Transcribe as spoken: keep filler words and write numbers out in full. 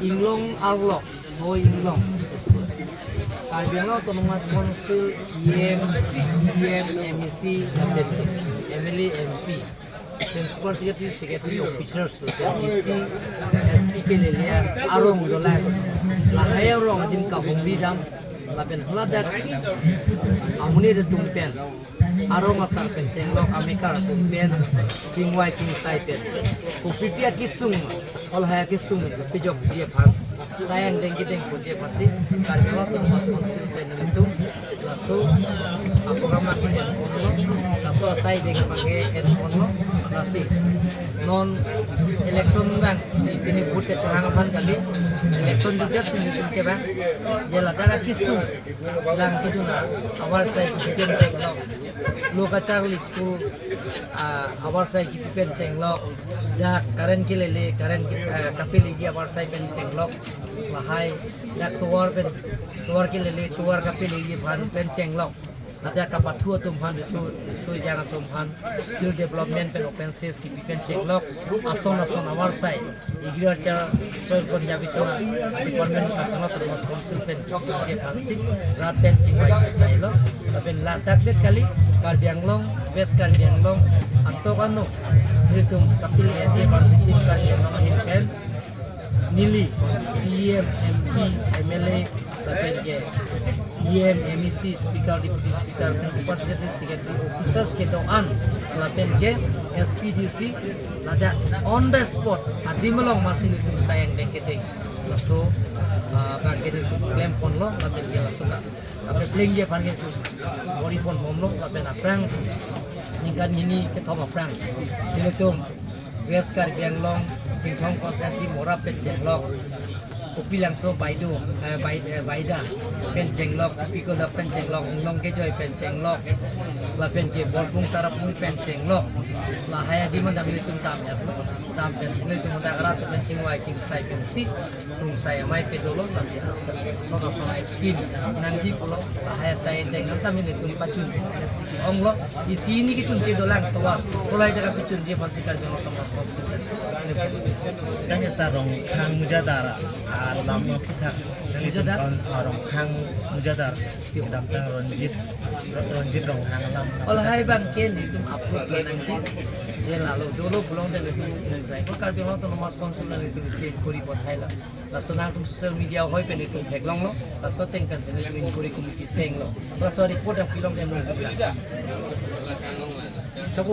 Inglong arlo, ho Inglong. Karbi Anglong Autonomous Council E M, C E M, M A C, lapen M L A, M P, Principal Secretary, Secretary, Officers, lapen D C, S P kelele arong dolang. Lahai arong adim kahumri dam, lapen haladak amonit atum pen, arong asar pen chenglok, amekar atum pen, chingvai chingsai pen, kopipi akesung, lahai akesung pejokji aphan, sai angdeng kedeng ponji aphansi Karbi Anglong Autonomous Council pen nelitum laso a-program ke-en ponlo, laso asai deng abang ke-en ponlo. Lasi non election abang, pini vote kachehang aphan kali, election jutdet si nelitum ke bang, je ladak akesung lang kedun a-avarsai kepi pen chenglok, lo kacharli school, ah, avarsai kepi pen chenglok, dak current kelele, current ke, ah, kapeleji avarsai pen chenglok, lahai dak tovar pen, tovar kelele, tovar kapeleji aphan pen chenglok, ladak kapathu atum aphan, riso, riso ejang atum aphan, skill development pen open stage kepi pen chenglok, ason ason avarsai, Agriculture, Soil Conservation Department, Karbi Anglong Autonomous Council pen kepi aphansi rat pen chingvai chingsailo. Lapen ladak det kali, Karbi Anglong, West Karbi Anglong atok ano nelitum kapeleji aphansi Team Karbi Anglong ahin pen neli C E M, M P, M L A, lapen ke E M, M A C, Speaker, Deputy Speaker, Principal Secretary, Secretary, Officers kedo-an, lapen ke S P, D C, ladak on the spot adim along masi nelitum sai angdeng kedeng, laso, ah, abang ke nelitum klem ponlo, lapen ke laso ka, lapen plengji aphan ke nelitum bor-i pon bomlo, lapen aphrang ningkan hini kethom aphrang nelitum West Karbi Anglong, Chinthong constituency, Morap pen chenglok, Kopilangso Baido, eh, Bai-, eh, Baida pen chenglok, Kopi Kolok pen chenglok, Inglong Kejoi pen chenglok, lapen ke Borpung Tarapung pen chenglok, lahai adim dam nelitum dam ya, dam pen nelitum dak rat pen chingvai chingsai pensi, rungsai amei pe dolo, lasi asa, sona sona scheme nangji pulo, lahai asai deng dam nelitum pachun, pensi ke-onglo, isi hini kechunche dolang tovar, kolai jaga kechunche aphansi Karbi Anglong Autonomous Council. Tangke sar Rongkhang Mujadar alam aphuthak. Mujadar? Kon, ah, Rongkhang Mujadar. Yo. Kedamtang Ronjit, Ro-, Ronjit Ronghang alam. Lahai abang ke nelitum upload nangji. Dia lalu dolo pulang dan nelitum sai. Karbi Anglong Autonomous Council nelitum isi inquiry bot hai la. Laso nangtum social media hoi pen nelitum theklonglo. Laso ateng pen nelitum inquiry committee senglo. Laso report yang pilong dan nelitum la.